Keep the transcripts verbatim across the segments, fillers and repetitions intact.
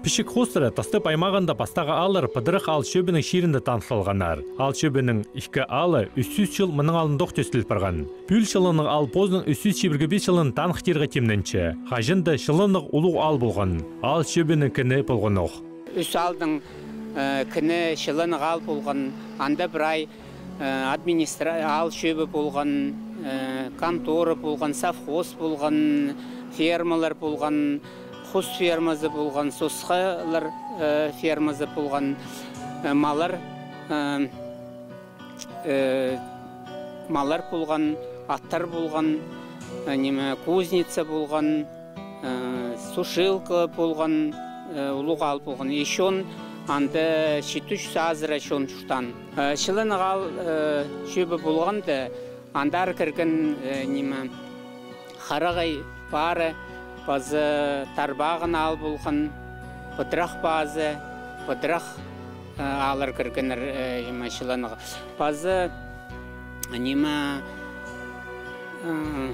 Пічік хоостыра Тастып аймағында пастағы ааллар Пыдырах аал чӧбінің чирінде таныхталғаннар. Аал чӧбінің ікі аалы ӱс чӱс чыл мының алнындох тӧстел парған. Пӱӱл Чыланнығ аал позының ӱс чӱс чибіргі пис чылын таныхтирға тимненче. Хаҷан даа Чыланнығ улуғ аал полған. Аал чӧбінің кіні полғанох. Ӱс аалдың, э, кіні Чыланнығ аал полған, анда прай, э, администра-, аал чӧбі полған, э, контора полған, совхоз полған, фермалар полған, хус фермазы полған, сосхалар, э, фермазы полған, э, маллар, э, э, маллар полған, аттар полған, э, ниме, кузница полған, э, сушилка полған, э, улуғ аал полған. И чон анда читі чӱс азыра чон чуртаан. Э, Чыланнығ аал, э, чӧбі полғанда, андар кірген, э, ниме, Харағай пары, паза Тарбаған аал полған, Пыдырах пазы, Пыдырах, э, ааллар кіргеннер, э, ниме, Чыланнығ. Паза, ниме, э,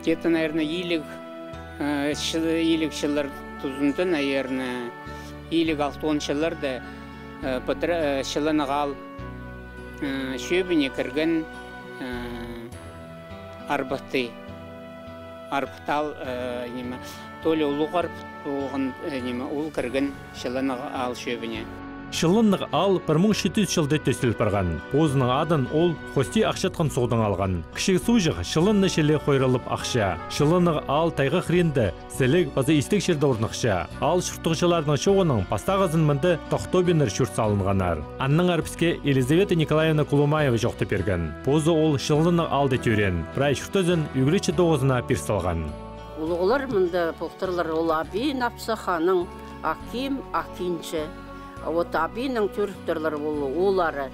где-то, наверное, илиг, э, чыл-, илиг чыллар тузында, наверное, илиг алтон чылларда, э, Пыдыра-, э, Чыланнығ аал, э, чӧбіне кірген, э, Арбатты. Арбат аал, э, ниме, то ли Улуғ Арбат полған, э, ниме, ол кірген Чыланнығ аал чӧбіне. Чыланнығ аал пір муң читі чӱс чылда тӧстел парған. Позының адын ол Хости ахчатхан суғдаң алған. Кічіг суғҷах Чыланнығ чіли хойралып ахча. Чыланнығ аал тайға хыринда, сіліг паза истіг чирде орнахча. Аал чуртағҷыларының чооғының пастағызын мында Тохтобиннер чурт салынғаннар. Аннаңар піске Елизавета Николаевна Кулумаева чоохтап пирген. Позы ол Чыланнығ аалда тӧреен, прай чуртазын ӱгретчі тоғызына пир салған. Улуғлар мында полтырлар, ол Абин апсах, анаң Аким, Акинҷі. Вот Абиннең тӧріптірлер ол, олары,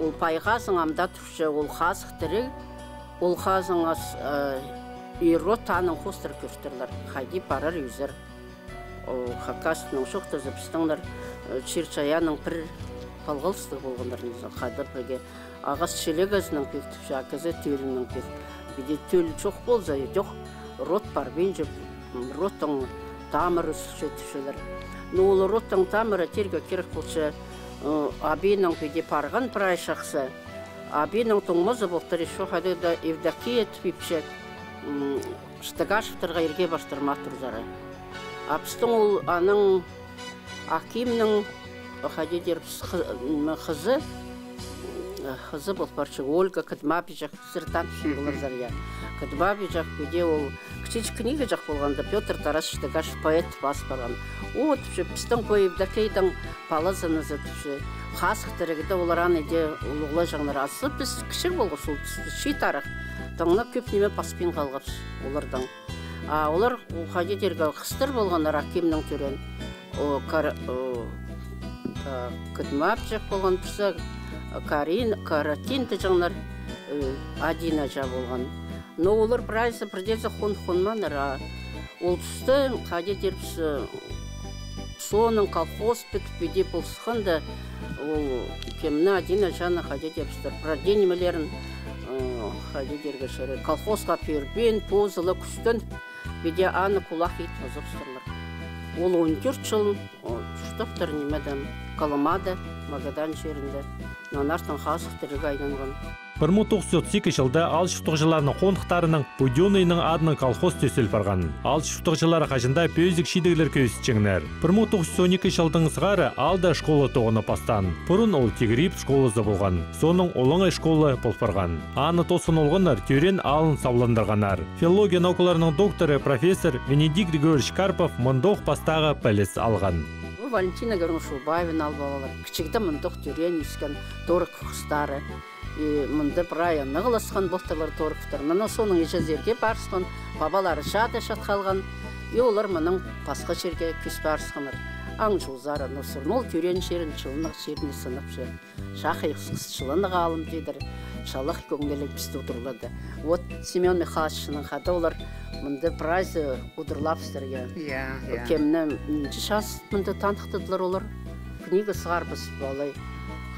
ол Пайғазың амда турча, ол хазых тіріг, ол хазыңас, э, и род аның хоостыра кӧртірлер, хайди парар ӧзер. Ол хакастың чоохтаза, пістіңнер, э, чир-чайаанның пір палғалыстығ полғаннар, хада пірге. Ағас чилегезінең пик тіпче, а кізі тӧлінең пик. Піди тӧл чох полза, идӧк род парбинча, м, родтың тамыры ӱзілче тіпчелер. Ну, ол родтың тамыры тирге кирек полча, э, Абиннең піди парған прай чахсы. Абиннең туңмазы полтыр, ещё хайди даа Евдокия тіп ипче, м, Штыгашевтарға ирге партырма турзар. А пістің ол аның Акимнің, хайди тирбіс, хы-, ниме, хызы, хызы пол парча, Ольга Кыдмабиҷах, сірер танысчаң поларзар, я. Кыдмабиҷах, піди ол кічіҷек книгаҷах полғанда, Пётр Тарасович Штыгашев поэт пас парған. О, тіпче, пістің пу Евдокияның палазынызы, тіпче, хазых тірігде олар аны иди улуғлаҷаңнар. Азы піс кічіг полғабыс ол туста, чиит арах. Таңна кӧп ниме паспин халғабыс олардаң. А олар, хайди тирге, хыстар полғаннар, Акимнең тӧреен. О, Кар-, о, а, Кыдмабиҷах полған пірсі, Карин-, Каратин тіҷеңнер, э, Адина аҷа полған. Но олар прайзы пірдеезі хон-, хонмааннар, а ол туста, хайди тирбіс, э, соонаң колхоз пӱдіп, піди полысханда, ол кемні, Адина аҷаны, хайди тирбістер, прай дее нимелерін, э, хайди тирге чарир, колхозха пирбин, позы ла кӱстеніп, піди аны кулах ит хызыбыстырлар. Ол он тӧрт чылын, о, чуртаптыр нимеде, Колымада, Магадан чирінде, но анартын хазых тіріг айланған. Пір муң тоғыс чӱс отыс ікі чылда аал чуртағҷыларының хоныхтарының Будённыйның адынаң колхоз тӧстел парған. Аал чуртағҷылары хаҷан даа пӧзік чидіглер кӧзітчеңнер. Пір муң тоғыс чӱс он ікі чылдаң сығара аалда школа тоғынып пастаан. Пурун ол Тигіриб школазы полған, соонаң олаңай школа пол парған. Аны тоосхан олғаннар тӧреен аалын сабландырғаннар. Филология наукаларының докторы, профессор Венедикт Григорьевич Карпов мындох пастағы піліс алған. Валентина Георгиевна Шубаеваны алып алалар. Кічігде мындох тӧреен, ӧскен, Тороков хыстары. И мында прай ниме ағыласхан полтырлар Тороковтар. Мына соонаң іҷезі ирге парысхан, пабалары чаада чат халған. И олар мынаң пасха чирге кӧс парысханнар. Аң чузары, но всё равно ол тӧреен чирін, Чыланнығ чиріне сынапча. Чахай хыс Чыланнығ аалым тидір. Чалахай кӧңніліг пісті удурлады. Вот Семён Михайловичтең хада олар мында прайзы удурлабыстыр, я. Я, я. Кемні, м, час мында таныхтадылар олар. Книга сығарбас, алай.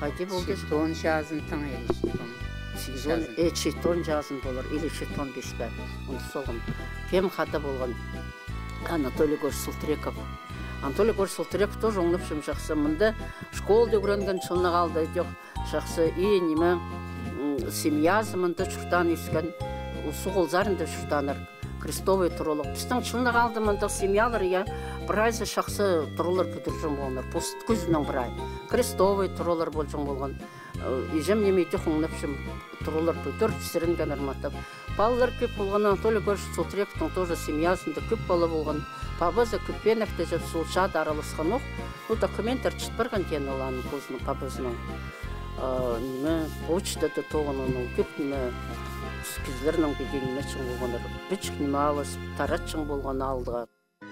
Хайди полды? Читон чазын тың или читон. Читон, чазын. Э, читон чазын полар, или читон пис пе. Ундут салғам. Кем хада полған? Анатолий Егорович Султреков. Анатолий Егорович Султыреков тоже оңнапчам чахсы. Мында школада ӱгренген Чыланах аалда идӧк чахсы. И ниме, м, семьязы мында чуртаан, ӧскен, Суғ Ол саринда чуртааннар. Крестовый туралығ. Пістің Чыланах аалда мындағ семьялар, я, прайзы чахсы туралар пӱдірҷең полғаннар. Пос кӱзінең прай. Крестовый туралар полҷаң полған. Э, іҷем ниме идӧк оңнапчам, туралар пӱдір, пісірінгеннер мындағ. Палалар кӧп полған, Анатолий Егорович Султырековтың тоже семьязында кӧп пала полған. Пабазы Кӧпенекте чӧріп, сол чаада араласхан ох. Ну, документтер чіт парған теен ол аның позының, пабазының. Э, ниме, почтада тоғынған ол, кӧп ниме, кізілернең піди ниме итчең полғаннар. Пічік ниме алыс, таратчаң полған аалға.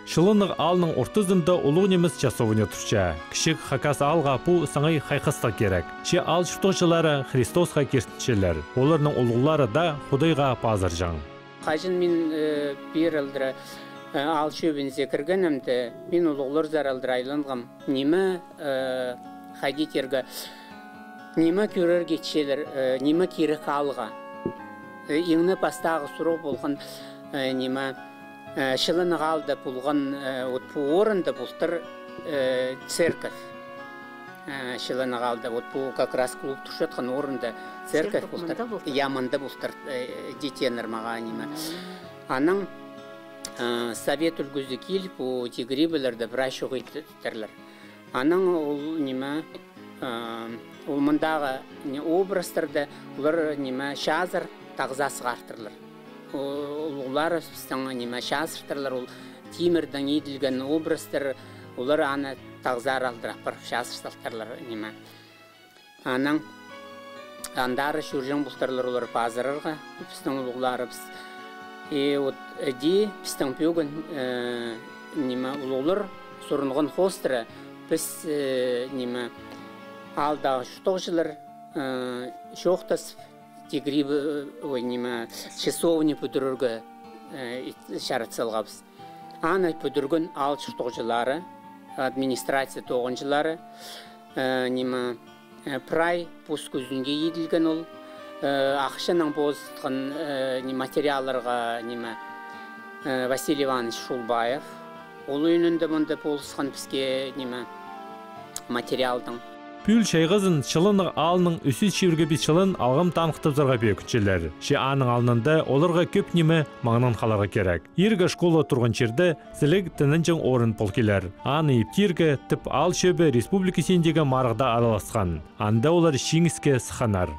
Чыланах аалның ортызында улуғ нимес часовня турча. Кічіг хакас аалға пу саңай хайхастығ кирек. Че аал чуртағҷылары Христосха киртінчелер. Оларның улуғлары даа Худайға пазырҷаң. Хаҷан мин, э, пеер алдыра, э, аал чӧбінзер кіргенімде, мин улуғларзар алдыра айланғам. Ниме, э, хайди тирге, ниме кӧрерге итчелер, э, ниме кирек аалға. Э, иң не пастағы сурығ полған, э, ниме, э, Чыланах аалда полған, э, вот пу орында полтыр, э, церковь. Э, Чыланах аалда вот пу как раз клуб турчатхан орында церковь полтыр. Церковь мында полтыр? Я, мында полтыр, э, титчеңнер мағаа ниме. Анаң, э, совет ӱлгӱзі киліп, пу тигірибелерді прай чох иттірлер. Анаң ол ниме, э, ол мындағы не образтарды олар ниме чазыр тағзазығ артырлар. Ол, олар пістің ниме чазыртырлар, ол тимірдең иділген образтар, олар аны тағзар алдыра апарып чазыр салтырлар ниме. Анаң андары чӧрҷең полтырлар олар пазырарға, пістің улуғларыбыс. И вот іди пістің пӧгін, э, ниме, улуғлар сурынған хоостыра, піс, э, ниме, аалдағы чуртағҷылар, э, чоохтазып, тигірибе, э, ой, ниме, часовня пӱдірерге, э, ит-, чарат салғабыс. Аны пӱдірген аал чуртағҷылары, администрация тоғынҷылары, э, ниме, э, прай пос кӱзінге иділген ол, э, ахчанаң позытхан, э, ни-, материалларға, ниме, э, Василий Иванович Шулбаев. Ол ӱнінде мында полысхан піске, ниме, материалдаң. Пӱӱл чайғызын Чыланах аалның ӱс чӱс чибіргі пис чылын алғым таныхтабызарға пӧгінчелер. Че аның алнында оларға кӧп ниме маңнаң халарға кирек. Иргі школа турған чирде сіліг тынанҷаң орын пол килер. Аны иптирге тіп аал чӧбі республика синіндегі марығда араласхан. Анда олар чиңіске сыхханнар.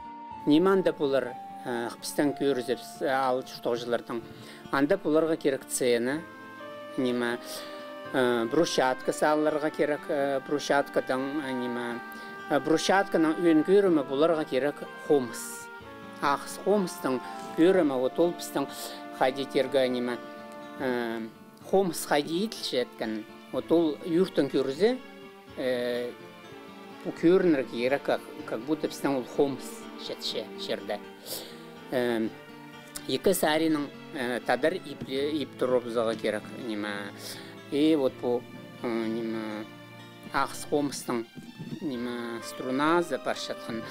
Ниме анда полар, э, пістің кӧрізібіс, э, аал чуртағҷыларның. Анда поларға кирек сцена, ниме, э, брусчатка саларға кирек, э, брусчаткадаң, э, ниме, э, брусчатканың ӧӧн кӧрімі поларға кирек хомыс. Ағас хомыстың кӧрімі, вот ол пістің хайди тирге, ниме, э, хомыс хайди иділчеткен, вот ол ӧӧртең кӧрзе, э, пу кӧрінерге кирек, как, как будто пістің ол хомыс чатча чирде. Э, ікі саринаң, э, тадар ип, ип турыбызарға кирек, ниме. И вот пу, э, ниме, ағас хомыстың, ниме, струназы парчатхан.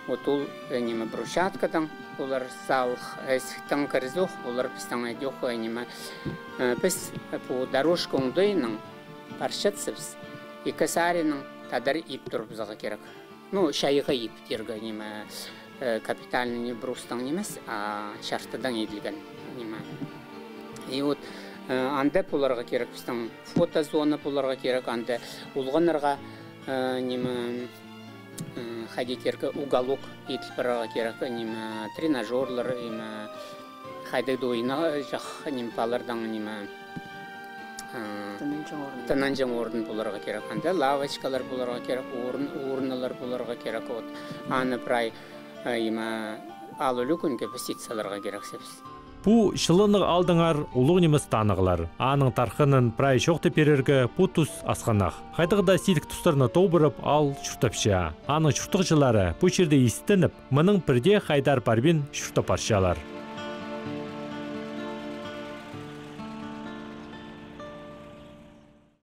Вот ол, э, ниме, брусчаткадаң олар салых, э, ісіктең кірзе ох, олар пістің идӧк, э, ниме, э, піс, э, пу дорожка оңдайынаң парчатсабыс, ікі саринаң тадар ип турыбызарға кирек. Ну, чайғы ип тирге, ниме, э, капитальный, не, брустаң нимес, а чартыдаң иділген, ниме. И вот, э, анда поларға кирек пістің фотозона поларға кирек, анда олғаннарға, э, ниме, э, хайди тирге, уголок иділ парарға кирек, ниме, тренажёрлар, ниме, хайдағ-да ойнаҷах, ниме, палаларның, ниме, э, тынанҷаң орын. Тынанҷаң орын поларға кирек. Анда лавочкалар поларға кирек, урын, урыннар поларға кирек. Вот. Аны прай, э, ниме, аал ӱлӱкӱнге піс ит саларға кирексібіс. Пу Чыланах аалдаңар улуғ нимес танығлар. Аның тархынын прай чоохтап пирерге пу тус асхынах. Хайдағ-да сидік тустарны тоғынып, аал чуртапча. Аның чуртағҷылары пу чирде истеніп, мының пірдее хайдар парбин чуртап парчалар.